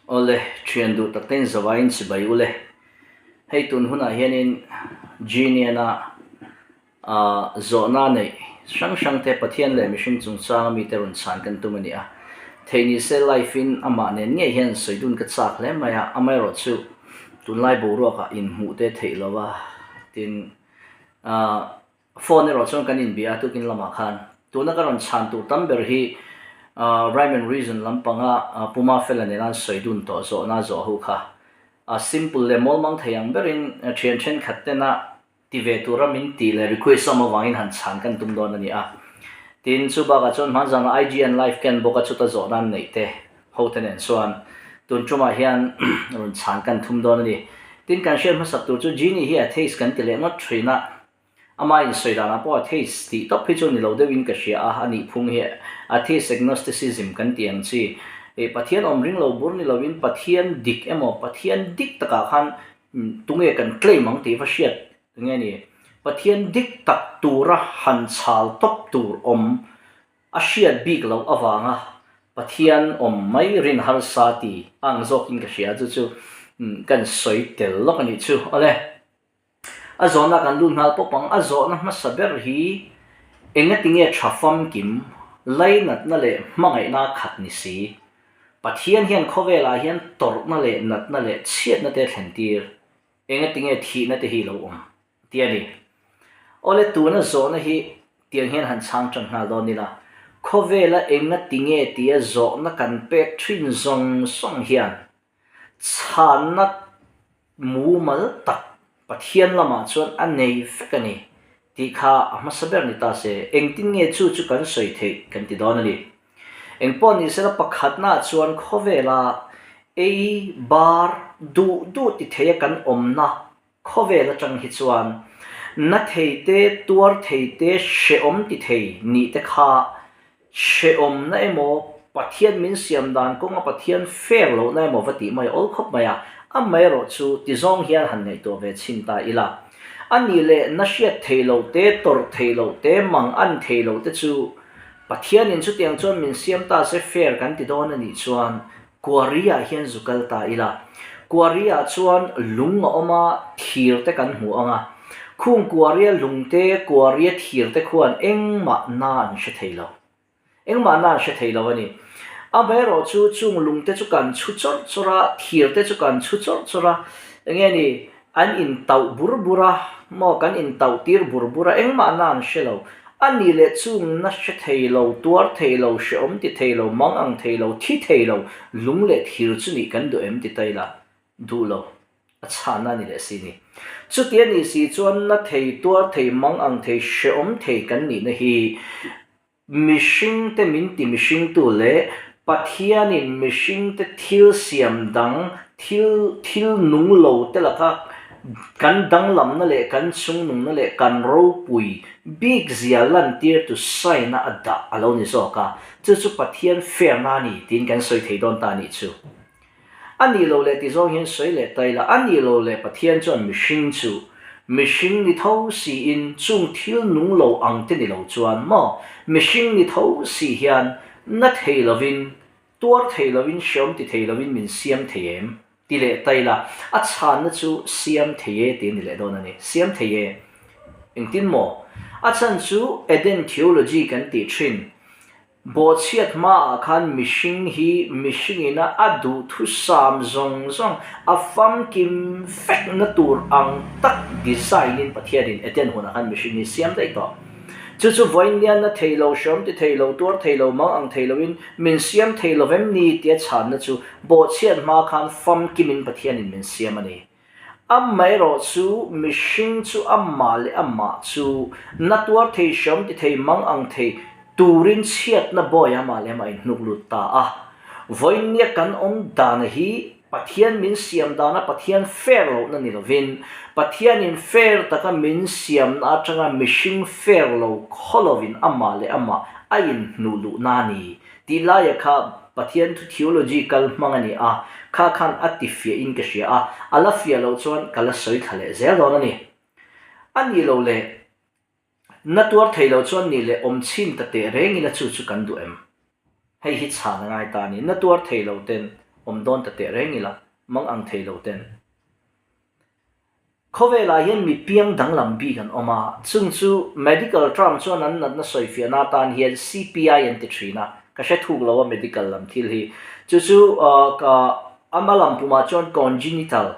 Awle, thian duh tak tein zavaiin chibai ule. Hei tun hunah hianin Genian-a zawhna neih hrang hrang te Pathian leh mihring chungchanga mite rawn chhan kan tum a ni a. Theih ni se life-in amah nen ngei hian sawi dun ka chak hle mai a, amaherawhchu tunlai boruakah inhmuh te theih lo a, tin Phone erawh chuan kan inbia a tukin lamah khan. Tuna ka rawn chhan tur tam ber hi Rhyme and Reason lampanga Puma Fela nena an sawi dun tawh zawhna zawh ho kha. A simple leh mawlmang thei ang berin thian thenkhat tena ti ve tura min tih leh request awm avangin han chhan kan tum dawn a ni a. Tin, chu bakah chuan hmanzana IG an live ken bawk a chuta zawhna an neih te ho te nen chuan tun tumah hian rawn chhan kan thum dawn a ni. Tin, kan hriat hmasak tur chu Genie hi atheist kan ti leh ngawt thin a. Amah insawi danah pawh atheist tih tawp hi chu ni lo deuhin ka hria a, a nih phung hi atheist agnosticism kan tih ang chi. Ih Pathian awm ring lo bur ni lovin Pathian dik emaw Pathian dik takah khan tunge kan claim ang tih va hriat nge ni? Pathian dik tak tura han chhal tawp tur awm a hriat bik loh avanga Pathian awm mai rin harsa ti ang zawkin ka hria chu chu kan sawi tel lawk a nih chu. Awle. A zawhna kan lut nghal pawp ang. A zawhna hmasa ber hi engatinge tha famkim, lainatna leh hmangaihna khat ni si? Pathian hian khawvelah hian tawrhna leh natna leh chhiatna te thlen tir, engatinge thihna te hi lo awm? tih a ni. Awle tuna zawhna hi tiang hian han chhang tan nghal dawn ila, khawvela engatinge tia zawhna kan pek thin zawng zawng hian chhanna mumal tak Pathian lamah chuan a nei vek a ni tih kha a hmasa ber ni ta se, engtin nge chu chu kan sawi theih kan ti dawn a ni. Engpawh ni sela pakhatnaah chuan khawvela ei bar duh duh ti theia kan awmna khawvel atang hi chuan na thei te, tuar thei te, hrehawm ti thei nih te kha Hrehawmna emaw, Pathian min siam dan kawnga Pathian fair lohna emaw va tih mai awl khawp mai a, amaherawh chu ti zawng hian han ngaihtuah ve chhin ta ila. A nih leh na hriat thei loh te, tawrh thei loh te, mang an thei loh te chu Pathianin chutiang chuan min siam ta se fair kan ti dawn a nih chuan Quarry-ah hian zu kal ta ila. Quarry-ah chuan lung a awm a, thir te kan hmu ang a. Khung quarry-a lung te, quarry-a thir te khuan engmah na an hre thei lo. Engmah na an hre thei lo a ni. Amaherawh chu chung lung te chu kan chhu chawrh chawrh a, thir te chu kan chhu chawrh chawrh a. Enge ni, an intauh bur bur a, maw kan intauh tir bur bur a, engmah na an hre lo. A nih leh chung na hre thei lo, tuar thei lo, hrehawm ti thei lo, mang ang thei lo, thi thei lo, lung leh thir chu nih kan duh em ti ta ila, duh lo. A chhanna a ni leh si ni. Chuti a nih si chuan na thei, tuar thei, mang ang thei, hrehawm thei kan nihna hi Mihringte min ti mihringtu leh Pathianin mihringte thil siam dang, thil thil nung lo te laka kan danglamna leh kan chungnungna leh kan ropui bik zia lantir tu sign-a a dah a lo ni zawk a, chu chu Pathian fair-na a ni tiin kan sawi thei dawn ta a nih chu. A nih loh leh ti zawng hian sawi leh ta ila, a nih loh leh Pathian chuan mihring chu mihring ni tho siin chung thil nung lo ang te ni lo chuan maw mihring ni tho si hian na thei lovin, tuar thei lovin, hreawm ti thei lovin min siam thei em? ti leh ta ila, a chhanna chu siam thei e ti a ni leh dawn a ni. Siam thei e. Engtin maw? A chhan chu Eden theology kan tih thin Bawhchhiat hmaah khan mihring hi mihringina a duhthusam zawng zawng a famkim vekna tur ang tak design-in Pathianin Eden hunah khan mihring hi siam daih tawh. Chu chu vawiinlianna thei lo, hreawm ti thei lo, tuar thei lo, mang ang thei loin min siam thei lo vem ni tia chhanna chu bawhchhiat hma khan famkimin Pathianin min siam a ni. Amaherawh chu mihring chu amah leh amah chu na tuar thei hram ti thei mang ang thei turin chhiatna bawi amah leh amah inhnuk lut ta a. Vawiinnia kan awm dana hi Pathian min siam dana Pathian fair lohna ni lovin Pathianin fair taka min siamna atanga mihring fair lo khaw lovin amah leh amah a inhnuh luhna a ni Tih laia kha Pathian thu theology kal hmang a ni a, kha khan a ti fiahin ka hria a, a la fiah loh chuan ka la sawi thla leh zel dawn a ni. A nih loh leh na tuar thei lo chuan nih leh awm chhin ta teh reng ila chu chu kan duh em? Hei hi chhan a ngai ta a ni, na tuar thei lo ten Awm dawn ta teh reng ila, mang ang thei lo ten. Khawvelah hian mi piang danglam bik an awm a, chung chu medical term chuan an natna sawifiahna atan hian CPI an ti thin a, ka hre thuk lo a medical lam thil hi. Chu chu ka ama lam pumah chuan congenital,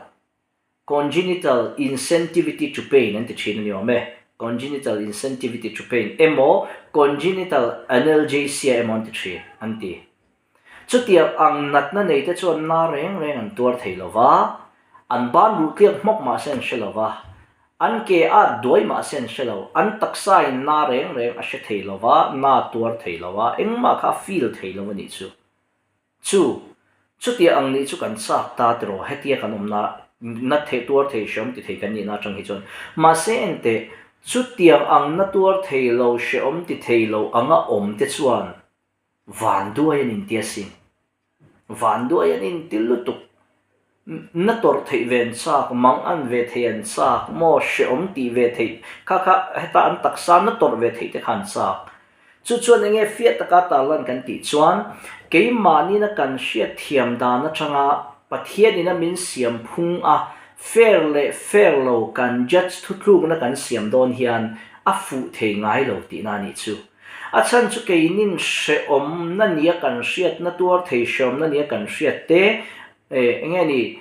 congenital insensitivity to pain an ti thin a ni awm e, congenital insensitivity to pain emaw congenital analgesia emaw an ti thin an ti. Chutiang ang natna neite chuan na reng reng an tuar thei lo va, an ban ruh tliak hmawk mah se an hre lo va, an ke at duai mah se an hre lo, an taksain na reng reng a hre thei lo va, na tuar thei lo va, engmah kha a feel thei lo a nih chu. Chu, chutiang ang nih chu kan chak ta tiraw, hetia kan awmna na thei tuar thei hreawm ti thei kan nihna atang hi chuan. Mahse enteh, chutiang ang na tuar thei lo hreawm ti thei lo anga awm te chuan Vanduai an inti asin. Vanduai an inti lutuk. Na tawrh theih ve an chak, mang an ve theih an chak, maw hrehawm tih ve theih kha kha heta an taksa na tawrh ve theih te kha an chak. Chu chuan enge fiah taka tarlan kan tih chuan keimahni-na kan hriat thiam dan atanga Pathianin a min siam phung a fair leh fair lo kan judge thutlukna kan siam dawn hian a fuh thei ngai lo tihna a nih chu. A chhan chu keinin hrehawmna nia kan hriatna tuar thei hrehawmna nia kan hriat te, eng nge ni,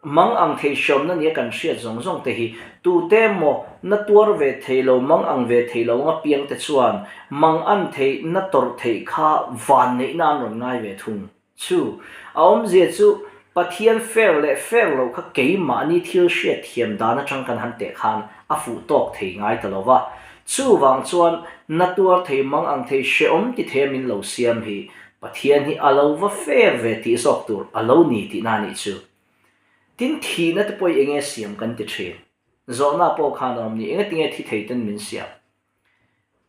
mang ang thei hrehawmna nia kan hriat zawng zawng te hi tute emaw na tuar ve thei lo, mang ang ve thei lo anga piang te chuan mang an theih na tawrh theih kha vanneihna an rawn ngai ve thung. Chu, a awmzia chu Pathian fair leh fair loh kha keimahni thil hriat thiam dan atang kan han teh khan a fuh tawk thei ngai ta lo va. Chuvang chuan na tuar thei mang ang thei hrehawm ti thei a min lo siam hi Pathian hi a lo va fair ve tih zawk tur a lo ni tihna a nih chu. Tin, thihna te pawh hi enge siam kan ti thin. Zawhna pawh khan a awm ni, engatinge thi thei ten min siam?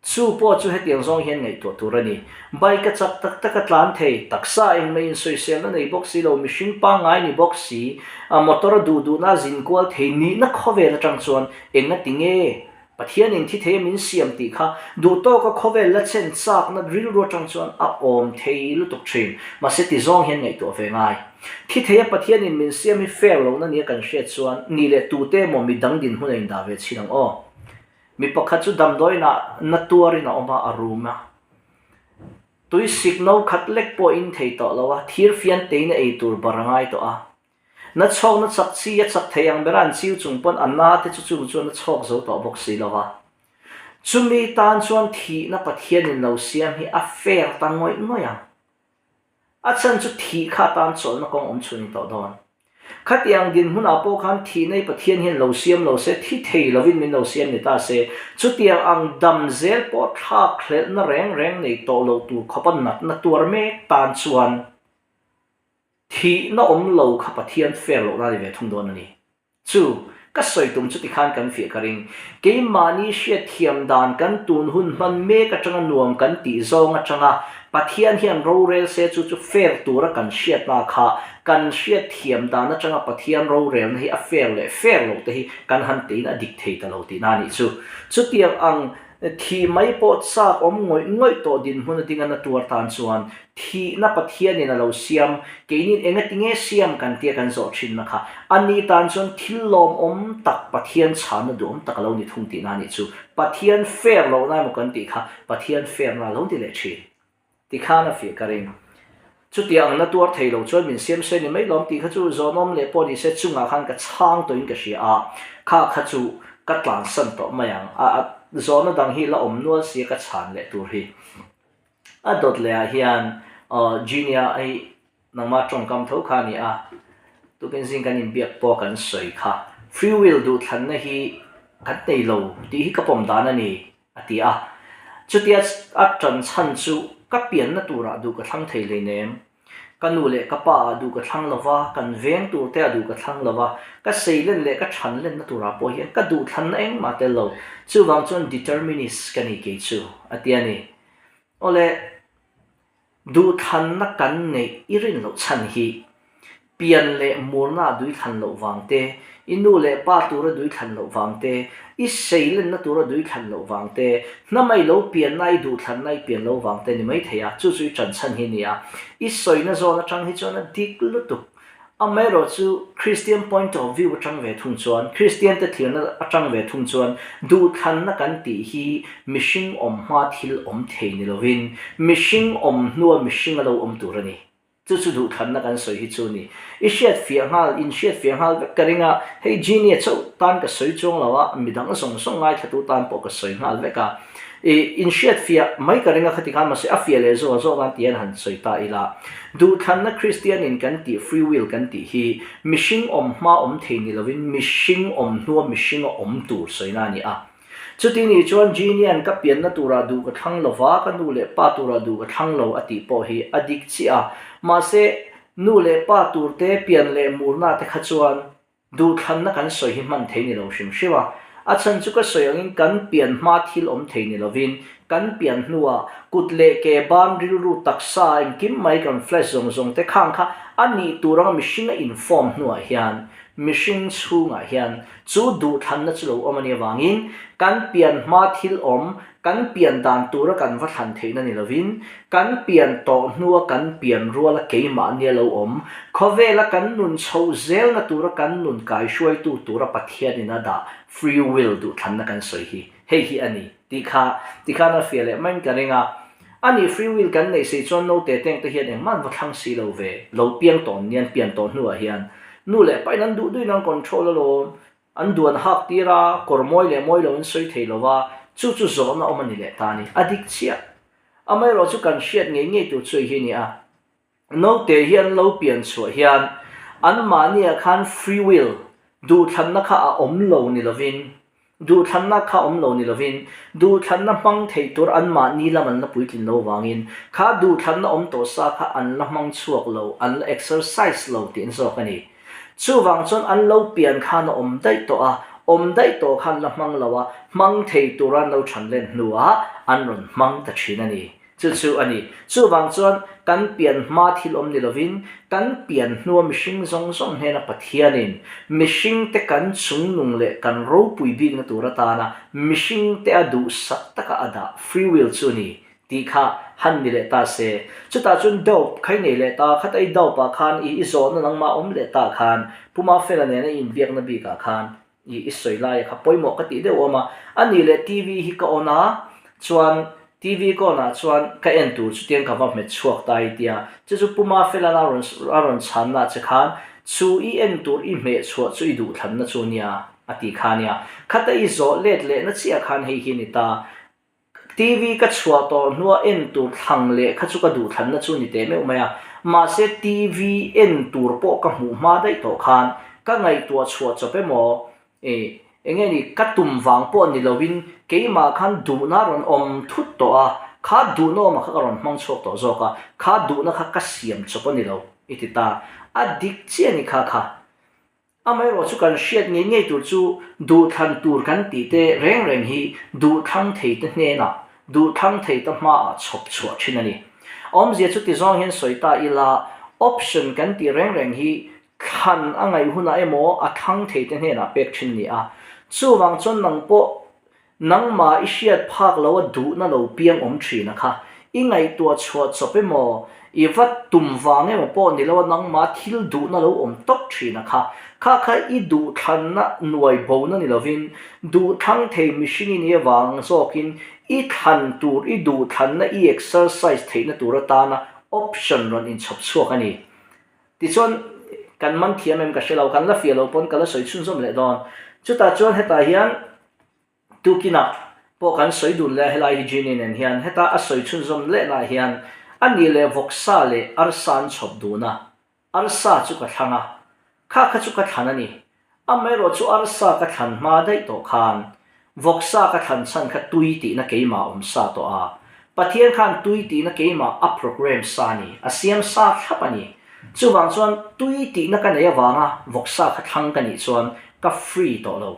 Chu pawh chu hetiang zawng hian ngaihtuah tur a ni. Bike a chak tak tak a tlan thei, taksa eng mai insawiselna nei bawk si lo, mihring pangngai ni bawk si, a motor a duh duhna a zin kual thei nihna khawvel atang chuan engati nge Pathianin thi thei a min siam tih kha duhtawka khawvel la chen chakna rilru atang chuan a awm thei lutuk thin. Mahse ti zawng hian ngaihtuah ve ngai. Thi thei a Pathianin min siam hi fair lohna nia kan hriat chuan ni leh tute emaw midang dinhmun a indah ve chhin ang aw. Mi pakhat chu damdawiinah na tuarin a awm a, a rum a. Tui sik no khat lek pawh in thei tawh lo a, thir fian tein a ei tur bar a ngai tawh a. Na chhawk na chak chi a chak thei ang bera an chiu chung pawn a na te chu chung chuan a chhawk zo tawh bawk si lo a. Chumi tan chuan thihna Pathianin lo siam hi a fair ta ngawih ngawih ang. A chhan chu thih kha atan chawlhna kawng awm chhun ni tawh dawn. Khatiang dinhmunah pawh khan thih nei Pathian hian lo siam lo se, thi thei lovin min lo siam ni ta se, chutiang ang dam zel pawh thlak hlelhna reng reng nei tawh lo tur khawpa natna tuar mek tan chuan thihna awm lo kha Pathian fair lohna a ni ve thung dawn a ni. Chu, ka sawi tum chu tikhan kan fiah ka ring. Keimahni hriatthiam dan kan tun hun hman mek atanga nuam kan tih zawng atanga Pathian hian rorel se chu chu fair tura kan hriatna kha kan hriatthiam dan atanga Pathian rorelna hi a fair leh fair loh te hi kan han tein a dik thei ta lo tihna a nih chu. Chutiang ang Thih mai pawh chak awm ngawih ngawih tawh dinhmun a ding a na tuar tan chuan thihna Pathianin a lo siam, keinin enga tinge siam kan tia kan zawh thinna kha a ni tan chuan thil lawmawm tak Pathian chhanna duhawm tak a lo ni thung tihna a nih chu. Pathian fair lohna emaw kan tih kha Pathian fair na a lo ti leh thin. Tikhan a fiah ka ring. Chutiang ang na tuar thei lo chuan min siam se ni mai lawm tih kha chu zawnawm leh pawh ni se chungah khan ka chhang tawhin ka hria a, kha kha chu ka tlansan tawh mai ang. A a zawhna dang hi la awm nual sia ka chhan leh tur hi. A dawt leh ah hian aw Genia hi nangmah tawngkam tho kha a ni a, tukin zing kan inbiak pawh kan sawi kha. Free will duhthlanna hi kan nei lo tih hi ka pawm dan a ni. A ti a. Chutia a ṭan chhan chu ka pianna turah duh ka thlang thei hleinem. Ka nu leh ka pa ah duh ka thlang lo va, kan veng tur te ah duh ka thlang lo va, ka seilen leh ka ṭhan lenna turah pawh hian ka duh thlanna engmah tel lo. Chuvang chuan determinist ka ni kei chu, a ti a ni. Awle, duh thlanna kan neih i rin loh chhan hi. Pian leh murna a duithlan loh vang te, i nu leh pa tura duithlan loh vang te, i seilenna tura duithlan loh vang te, hnama i lo pianna i duhthlanna i pian lo vang te ni mai thei a, chu chu i ṭan chhan hi a ni a. I sawina zawn aṭang hi chuan a dik lutuk. Amaherawhchu, Kristian point of view aṭang ve thung chuan, Kristiante thlirna aṭang ve thung chuan, duhthlanna kan tih hi mihring awm hma thil awm thei ni lovin, mihring awm hnua mihring a lo awm tur a ni. Chu chu duhthlanna kan sawi hi chu ni. I hriat fiah nghal, in hriat fiah nghal vek ka ring a, hei Genie chauh tan ka sawi chuang lo a, midang zawng zawng ngaithlatu tan pawh ka sawi nghal vek a. I in hriat fiah mai ka ring a khati khan mahse a fiah leh zawk zawk nan tihian han sawi ta ila. Duhthlanna Kristian in kan tih free will kan tih hi mihring awm hma awm thei ni lovin mihring awm hnua mihringa awm tur sawina a ni a. Chuti nih chuan Genian ka pianna turah duh ka thlang lo va, ka nu leh pa turah duh ka thlang lo a tih pawh hi a dik chiah a. Mahse, nu leh pa turte pian leh murna te kha chuan duhthlanna kan sawi hi hman thei ni lo hrim hrim a. A chhan chu ka sawi angin kan pian hma thil awm thei ni lovin kan pian hnuah kut leh ke ban rilru taksa engkim mai kan flash zawng zawng te khang kha a nih tur anga mihring a inform hnuah hian mihring chhungah hian Chu duhthlanna chu lo awm a nih avangin kan pian hma thil awm, kan pian dan tura kan va thlan theihna ni lovin, kan pian tawh hnua kan pian ruala keimahnia lo awm, khawvela kan nun chhoh zelna tura kan nun kaihruaitu tura Pathianin a dah free will duhthlanna kan sawi hi hei hi a ni tih kha tikhan a fiah leh maiin ka ring a. A nih free will kan neih sei chuan naute teng te hian engmah an va thlang si lo ve, lo piang tawn ni an pian tawh hnuah hian nu leh pain an duh duhin an control alawm, an duan hak tir a, kawr mawi leh mawi lo an sawi thei lo va, chu chu zawhna awm a ni leh ta a ni, a dik chiah. Amaherawh chu kan hriat ngei ngei tur chu hei hi a ni a. Naute hi an lo pian chhuah hian anmahniah khan free will, duhthlanna kha a awm lo ni lovin, duhthlanna kha awm lo ni lovin, duhthlanna hmang thei tur anmahni lam an la puitlin lo vangin kha duhthlanna awm tawh sa kha an la hmang chhuak lo, an la exercise lo tih an zawk a ni. Chuvang chuan an lo pian khan a awm daih tawh a, awm daih tawh khan la hmang lo a, hmang thei tura an lo than len hnuah an rawn hmang ta thin a ni. Chu chu a ni. Chuvang chuan kan pian hma thil awm ni lovin, kan pian hnua mihring zawng zawng hnena Pathianin mihringte kan chungnung leh kan ropui bikna tur atana mihringte a duhsak taka a dah, free will, chu ni tih kha han ni leh ta se. Chutah chuan dope kha i nei leh ta, khata i dope ah khan i i zawhna nangmah awm leh ta khan Puma Fela nena i inbiakna bikah khan I i sawi laia kha pawimawh ka tih deuh awm a, a nih leh TV hi ka on a, chuan TV ka on ah chuan ka en tur chutiang ka va hmet chhuak ta i tia, chu chu Pu Mafelan a rawn a rawn chhan na che khan chu i en tur i hmeh chhuah chu i duhthlanna chu nia a ti kha nia, khata i zawh let lehna chiah khan hei hi a ni ta. TV ka chhuah tawh hnua en tur thlang leh kha chu ka duhthlanna chu ni teh meuh mai a, mahse TV en tur pawh ka hmuh hma daih tawh khan ka ngaihtuah chhuah chawp emaw ih eng nge ni ka tum vang pawh ni lovin keimah khan duhna rawn awm thut tawh a, kha duhna awmah kha ka rawn hmang chhuak tawh zawk a, kha duhna kha ka siam chawp a ni lo i ti ta, a dik chiah a ni kha kha. Amaherawh chu kan hriat ngei ngei tur chu duhthlan tur kan tih te reng reng hi duhthlang thei te hnenah, duhthlang thei te hmaah chhawp chhuah thin a ni. Awmzia chu tizawng hian sawi ta ila, option kan tih reng reng hi thlan a ngaih hunah emaw a thlang thei te hnenah pek thin a ni a. Chuvang chuan nang pawh Nangmah i hriat phak lo a duhna lo piang awm thin a kha. I ngaihtuah chhuah chawp emaw, i va tum vang emaw pawh ni lo a nangmah thil duhna lo awm tawp thin a kha. Kha kha i duhthlanna nuai bona ni lovin, duhthlang thei mihring i nih avang zawkin i thlan tur, i duhthlanna i exercise theihna tur atana option rawn inchhawp chhuak a ni. Tichuan, kan man thiam em ka hre lo, kan la fiah lo pawn ka la sawi chhunzawm leh dawn. Chutah chuan hetah hian tukinah pawh kan sawi dun leh a, helai hi Genie nen hian heta a sawi chhunzawm lehnaah hian a nih leh vawksa leh arsa an chhawp dun a, arsa chu ka thlang a, kha kha chu ka thlan a ni. Amaherawh chu arsa ka thlan hma daih tawh khan vawksa ka thlan chhan kha tui tihna keimah awm sa tawh a. Pathian khan tui tihna keimah a program sa a ni, a siam sa thlap a ni. Chuvang chuan tui tihna ka neih avanga vawksa kha thlang ka nih chuan ka free tawh lo.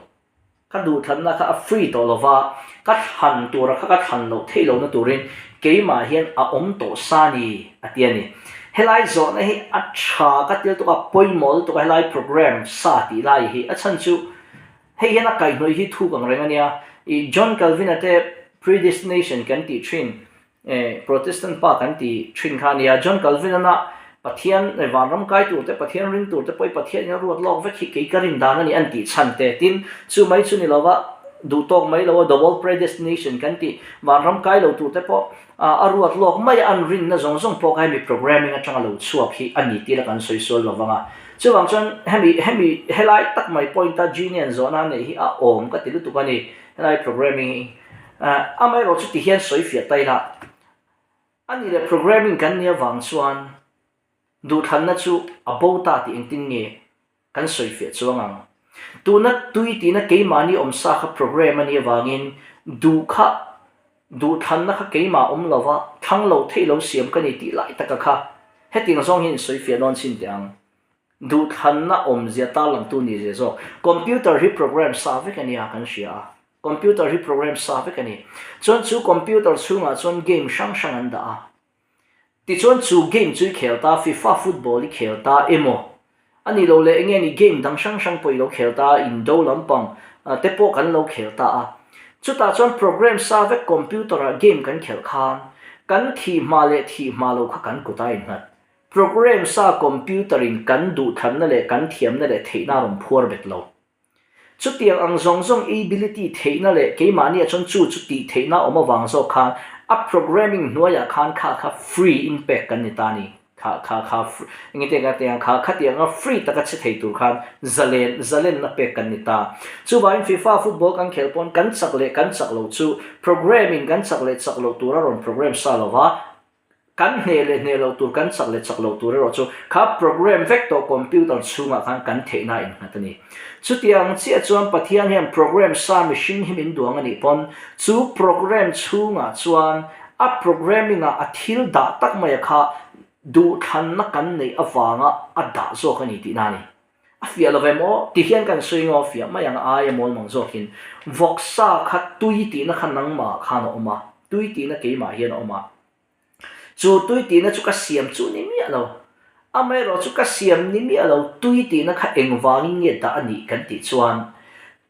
Ka duhthlanna kha a free tawh lova, ka thlan tura kha ka thlan loh theih lohna turin keimah hian a awm tawh sa ni, a ti a ni. Helai zawhna hi a tha ka ti lutuk a, pawimawh lutuk a helai program sa tih lai hi. A chhan chu hei hian a kaihhnawih hi thuk ang reng a nia. Ih John Calvin-a te predestination kan tih thin Eh, Protestant pa kan ti thin kha a nia. John Calvin-ana Pathian, eh, vanram kai tur te, Pathian ring tur te pawh i Pathian in a ruat lawk vek hi kei ka rin dan a ni an tih chhan te. Tin, chu mai chu ni lova duh tawk mai lo a, double predestination kan tih, vanram kai lo tur te pawh a ruat lawk mai a, an rinna zawng zawng pawh kha hemi programming atanga lo chhuak hi a ni tila kan sawi sual lo vang a. Chuvang chuan hemi, hemi helai tak mai point a Genian zawhna a neih hi a awm ka ti lutuk a ni, helai programming hi. Amaherawh chu ti hian sawi fiah ta ila, a ni leh programming kan nih avang chuan duhthlanna chu a bo ta tih engtin nge kan sawi fiah chuang ang. Tuna tui tihna keimahni awmsa kha program a nih avangin duh kha duhthlanna kha keimah awm lova thlang lo theih lo siam ka ni tih lai taka kha hetiang zawng hian sawi fiah dawn chin teh ang. Duhthlanna awmzia tarlangtu ni zia zawk. Computer hi program sa vek a nia kan hria a. Computer hi program sa vek a ni. Chuan chu computer chhungah chuan game hrang hrang an dah a. Tichuan chu game chu i khel ta, FIFA football i khel ta emaw a nih loh leh enge ni game dang hrang hrang pawh i lo khel ta a, indo lampang te pawh kan lo khel ta a. Chutah chuan program sa vek computer ah game kan khelh khan kan thih hma leh thih hma lo kha kan kut a innghat. Program sa computer in kan duhthlanna leh kan thiamna leh theihna a rawn phuar bet lo. Chutiang ang zawng zawng ability theihna leh keimahniah chuan chu chu tih theihna awm avang zawk khan a programming hnuaiah khan kha kha free in pek kan ni ta a ni. Kha kha kha eng nge te ang kha khatianga free taka che thei tur khan zalen zalenna pek kan ni ta. Chuvangin FIFA football kan khelh pawn kan chak leh kan chak loh chu programming kan chak leh chak loh tura rawn program sa lova Kan hneh leh hneh loh tur, kan chak leh chak loh tur erawh chu kha program vek tawh computer chhungah khan kan theihna a innghat a ni. Chutiang chiah chuan Pathian hian program sa mihring hi min duang a nih pawn chu program chhungah chuan a programming ah a thil dah tak maia kha duhthlanna kan neih avanga a dah zawk a ni tihna a ni. A fiah lo em aw? Ti hian kan sawi ngaw fiah mai ang a aia mawl mang zawkin vawksa kha tui tihna kha nangmah khan a awm a, tui tihna keimah hian a awm a. Chu tui tihna chu ka siam chu ni miah lo. Amaherawh chu ka siam ni miah lo tui tihna kha engvangin nge dah a nih kan tih chuan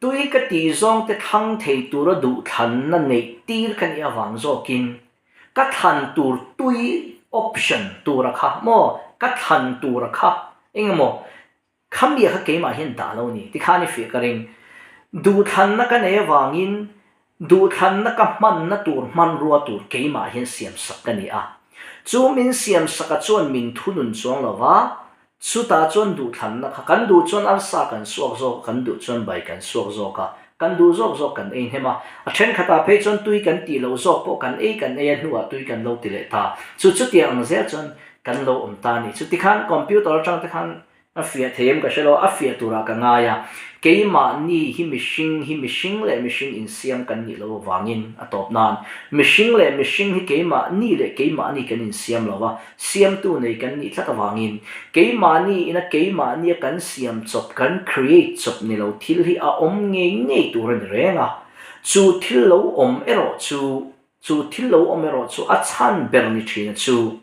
tui ka tih zawng te thlang thei tura duhthlanna neih tir ka nih avang zawkin ka thlan tur tui option tura kha maw ka thlan tura kha engemaw Khamia kha keimah hian dah lo ni, tikhan i fiah ka ring. Duhthlanna ka nei avangin duhthlanna ka hmanna tur hmanrua tur keimah hian siamsak ka ni a. Chu min siamsaka chuan min thunun chuang lo va, chutah chuan duhthlanna kha kan duh chuan arsa kan suak zawk a, kan duh chuan bai kan suak zawk a, kan duh zawk zawk kan ei hnem a. A thenkhatah phei chuan tui kan tih loh zawk pawh kan ei kan ei a hnuah tui kan lo ti leh ta. Chu chutiang ang zel chuan kan lo awm ta a ni. Chutikhan computer atang te khan A fiah thei em ka hre lo, a fiah turah ka ngai a, keimahni hi mihring hi mihring leh mihring insiam kan nih loh avangin a tawp nan mihring leh mihring hi keimahni leh keimahni kan insiam lo a, siamtu nei kan nih tlat avangin keimahni ina keimahnia kan siam chawp kan create chawp ni lo thil hi a awm ngei ngei tur a ni reng a, chu thil lo awm erawh chu chu thil lo awm erawh chu a chhan ber ni thin a chu.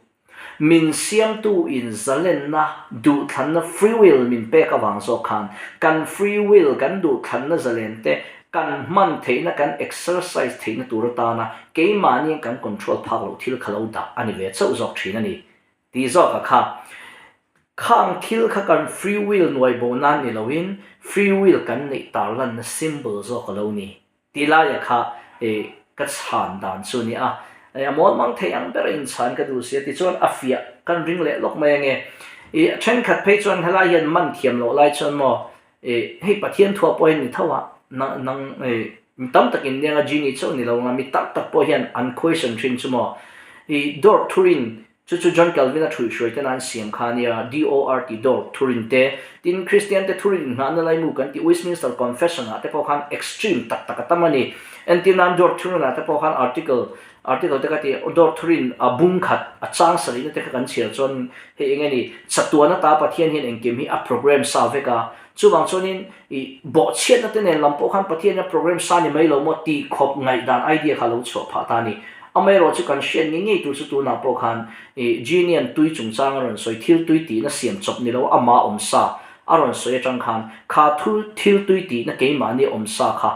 Min siamtu in zalenna, duhthlanna free will min pek avang zawk khan kan free will, kan duhthlanna zalen te kan hman theihna, kan exercise theihna tur atana keimahni kan control phak loh thil kha lo dah a ni ve chauh zawk thin a ni tih zawkah kha khang thil kha kan free will nuai bo nan ni loin free will kan neih tarlanna symbol zawk a lo ni. Ti laia kha i ka chhan dan chu ni a, a mawl mang thei ang ber a inchhan ka duh sia tichuan a fiah kan ring leh lawk mai ange. I thenkhat phei chuan helai hian man thiam loh lai chuan maw i hei Pathian thuah pawh hian ni tho a, nang i mi tam tak in nia Genie chauh ni lo anga mi tam tak pawh hian an question thin chu maw i dawr thurin Chu chu John Calvin-a ṭhuihhruai tena an siam kha a nia, DOR tih dawr thurin te, tin Kristian te thurin inngahna laimu kan tih Westminster Confession-ah te pawh khan extreme tak tak a tam a ni. Entir nan dawr thurinah te pawh khan article article te ka ti dawr thurin a bung khat a chang sarihna te kha kan chhiar chuan hei eng nge ni chatuan ata Pathian hian engkim hi a program sa vek a, chuvang chuanin i bawhchhiatna te nen lam pawh khan Pathian hian program sa ni mai lo maw tih khawp ngaihdan idea kha a lo chhuah phah ta a ni. Amaherawh chu kan hriat ngei ngei tur chu tunah pawh khan ih Genian tui chungchang a rawn sawi, thil tui tihna siam chawp ni lo ama awm sa a rawn sawi atang khan kha thu thil tui tihna keimahni awm sa kha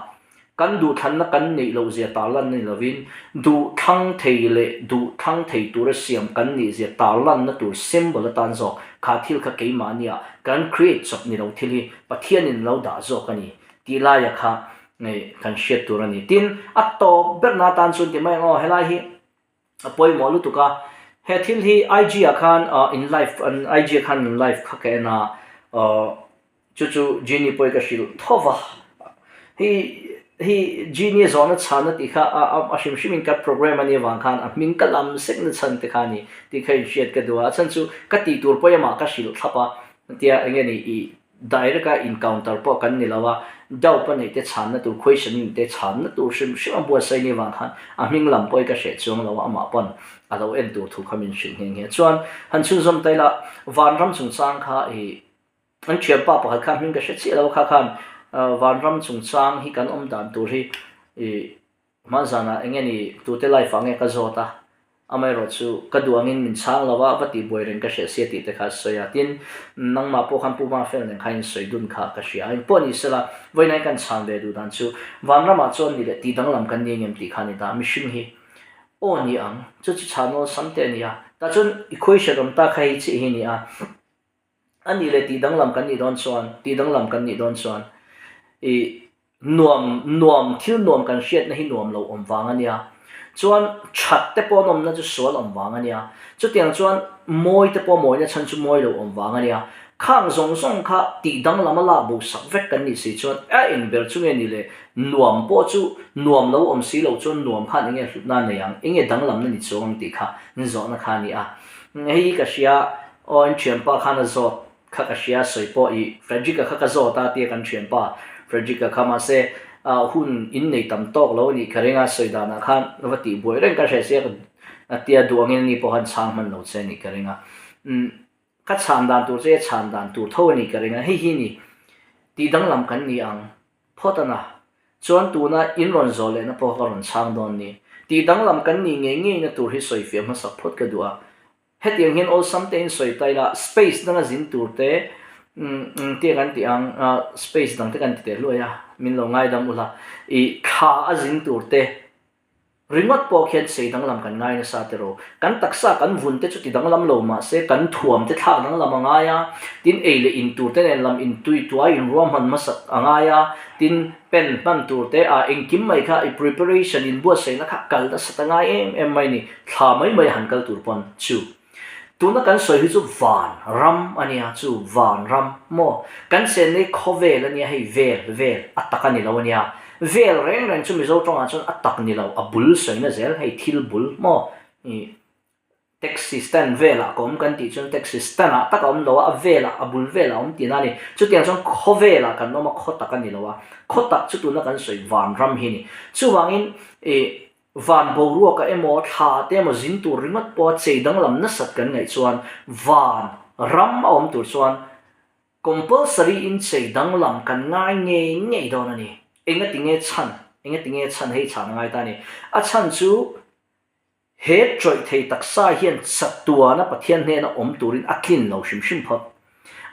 kan duhthlanna kan neih loh zia tarlanna ni lovin duhthlang thei leh duhthlang thei tura siam kan nih zia tarlanna tur symbol atan zawk kha thil kha keimahnia kan create chawp ni lo thil hi Pathianin a lo dah zawk a ni tih laia kha Ngei kan hriat tur a ni. Tin, a tawp berna atan chuan ti mai ang aw, helai hi a pawimawh lutuk a. He thil hi IG ah khan in live an IG ah khan an live kha ka en a, chu chu Genie pawhin ka hrilh tho va. Hei hi Genie zawhna chhanna tih kha a hrim hrimin ka program a nih avang khan a hming ka lam sek na chhan te kha a ni tih kha inhriat ka duh a. A chhan chu ka tih tur pawhin amah ka hrilh thlap a, tia eng nge ni ih Direct a encounter pawh kan ni lo a, doubt a neih te chhanna tur, question a neih te chhanna tur hrim hrim a buatsaih ni vang khan a hming lam pawh hi ka hreh chuang lo a, amah pawn a lo en tur thu kha min hrilh nghe nghe. Chuan han chhunzawm ta ila, Vanram chungchang kha i an thianpa pakhat kha hming ka hre chiah lo a, kha khan Vanram chungchang hi kan awm dan tur hi i Hmanzanah eng nge ni tute life ah nge ka zawt a, amaherawh chu ka duh angin min chhang lo a, va tihbuai reng ka hriat sia tih te kha a sawi a. Tin, nangmah pawh khan Pu Mafel nen khan in sawi dun kha ka hria a, engpawh ni sela, vawiin ai kan chhan ve duh dan chu Vanramah chuan ni leh tih danglam kan ni engem tih kha a ni ta, mihring hi aw ni ang, chu chu chhan awlsam te a ni a, tah chuan i khuaihriat awm ta kha hei chiah hi a ni a. A nih leh tih danglam kan nih dawn chuan, tih danglam kan nih dawn chuan i nuam nuam thil nuam kan hriatna hi nuam lo awm vang a nia. Chuan that te pawh an awmna chu sual awm vang a nia. Chutiang chuan mawi te pawh mawina chhan chu mawi lo awm vang a nia. Khang zawng zawng kha tih danglam a lak bo sak vek kan nih si chuan a eng ber chu nge ni le nuam pawh chu nuam lo awm si lo chuan nuam khan eng nge hlutna a nei ang, eng nge danglamna ni chuang ang tih kha zawhna kha a ni a. Hei hi ka hria. Aw in thianpa khan a zawt kha ka hria sawi pawh i Frederick-a kha ka zawt a tia kan thianpa Frederick-a kha mahse hun in nei tam tawk lo a nih ka ring a sawi danah khan va tih buai reng ka hre sia a tia duh angin ani pawh khan chhang hman lo che a nih ka ring a umm ka chhan dan tur che chhan dan tur tho a nih ka ring a hei hi ni tih danglam kan ni ang phawt a na chuan tuna in rawn zawh lehna pawh ka rawn chhang dawn ni tih danglam kan nih ngei ngeina tur hi sawi fiah hmasak phawt ka duh a. Hetiang hian awlsam te in sawi ta ila, space danga zin tur te tia kan tih ang, space dang te kan ti teh hluai a, min lo ngaidam ula, ih thla a zin tur te ringawt pawh khian sei danglam kan ngai nasa te ro. Kan taksa kan vun te chu ti danglam lo mahse kan thuam te thlak danglam a ngai a, tin ei leh in tur te nen lam in tui tuai in ruahman hmasak a ngai a, tin pen hman tur te ah engkim mai kha i preparation in buatsaihna kha kal nasat a ngai em em mai a ni. Thla mai mai a han kal tur pawn chu tuna kan sawi hi chu van ram a nia chu van ram maw kan chenna hi khawvel a nia hei vel vel a tak a ni lo a nia vel reng reng chu Mizo tawngah chuan a tak ni lo a bul sawina zel hei thil bul maw ih taxi stand velah ka awm kan tih chuan taxi stand ah tak a awm lo a a velah a bul velah a awm tihna a ni chutiang chuan khawvelah kan awm a khaw tak a ni lo a khaw tak chu tuna kan sawi van ram hi a ni chuvangin ih Van boruaka emaw thla te emaw zin tur ringawt pawha chei danglam nasat kan ngaih chuan van ram a awm tur chuan compulsory in chei danglam kan ngai ngei ngei dawn a ni. Enga tinge chhan? Enga tinge chhan hei chhan a ngai ta a ni. A chhan chu he tawih thei taksa hian chatuana Pathian hnena awm turin a tlin lo hrim hrim phawt.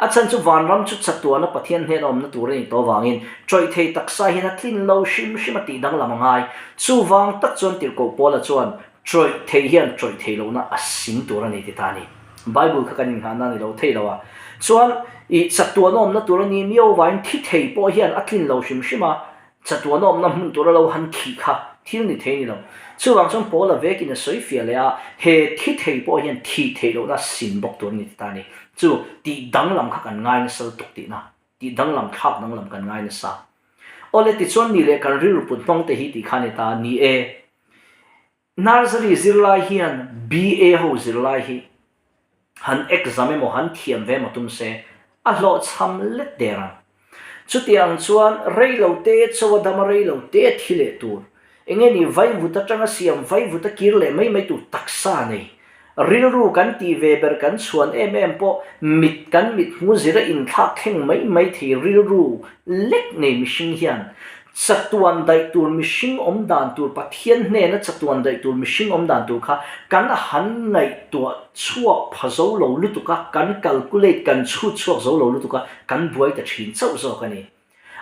A chhan chu vanram chu chatuana Pathian hnena awmna tur a nih tawh avangin tawih thei taksa hian a tlin lo hrim hrim a tih danglam a ngai. Chuvang tak chuan Tirhkoh Paula chuan tawih thei hian tawih thei lohna a sim tur a ni ti ta a ni. Bible kha kan inngahna a ni lo thei lo a. Chuan i chatuana awmna tur a ni miau avangin thi thei pawh hian a tlin lo hrim hrim a, Chatuan awmna hmun tura lo han thih kha thil ni thei ni lo. Chuvang chuan Paula vekin a sawi fiah leh a, he thi thei pawh hian thih theih lohna sin bawk tur a ni ti ta a ni. Chu tih danglam kha kan ngai nasa lutuk tihna, tih danglam thlak danglam kan ngai nasa. Awle tichuan ni leh kan rilru put hmang te hi tih kha a ni ta, ni e. Nursery zirlai hian BA ho zirlai hi han exam emaw han thiam ve emaw tum se a hlawhchham let der ang. Chutiang chuan rei lo te chaw a dam a rei lo te thi leh tur, enge ni vaivut atanga siam vaivut a kir leh mai mai tur taksa nei. Rilru kan tih ve ber kan chhuan em em pawh mit kan mit hmu zira inthlak thleng mai mai thei rilru lek nei mihring hian. Chatuan daih tur mihring awm dan tur, Pathian hnena chatuan daih tur mihring awm dan tur kha kan han ngaihtuah chhuak pha zo lo lutuk a, kan calculate, kan chhut chhuak zo lo lutuk a, kan buai ta thin chauh zawk a ni.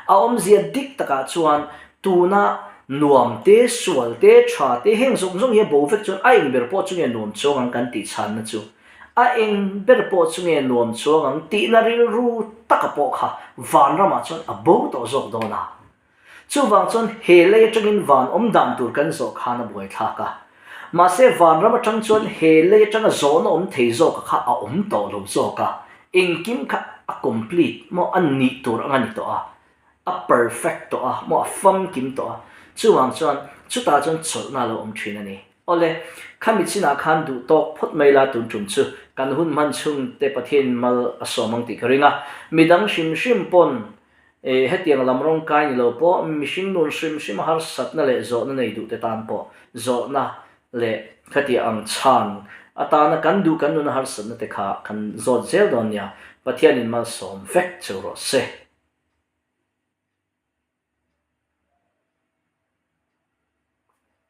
A awmzia dik takah chuan tuna nuam te, sual te, tha te heng zawng zawng hi a bo vek chuan a eng ber pawh chu nge nuam chuang ang kan tih chhanna chu a eng ber pawh chu nge nuam chuang ang tihna rilru taka pawh kha vanramah chuan a bo tawh zawk dawn a. Chuvang chuan he lei atangin van awm dan tur kan zawh khan a buaithlak a. Mahse vanram atang chuan he lei atanga zawhna awm thei zawka kha a awm tawh lo zawk a, engkim kha a complete maw a nih tur ang a ni tawh a, a perfect tawh a maw a famkim tawh a, chuvang chuan chutah chuan chawlhna a lo awm thin a ni. Awle, khami chinah khan duh tawk phawt mai la tun tum chu kan hun hman chhungte Pathianin mal a sawm ang tih ka ring a, midang hrim hrim pawn E, hetiang lam rawng kai ni lo pawh mihring nun hrim hrim a harsatna leh zawhna nei duh te tan pawh zawhna leh khatiang ang chhan atana kan duh kan nuna harsatna te kha kan zawt zel dawn nia. Pathianin malsawm vek cheu rawh se.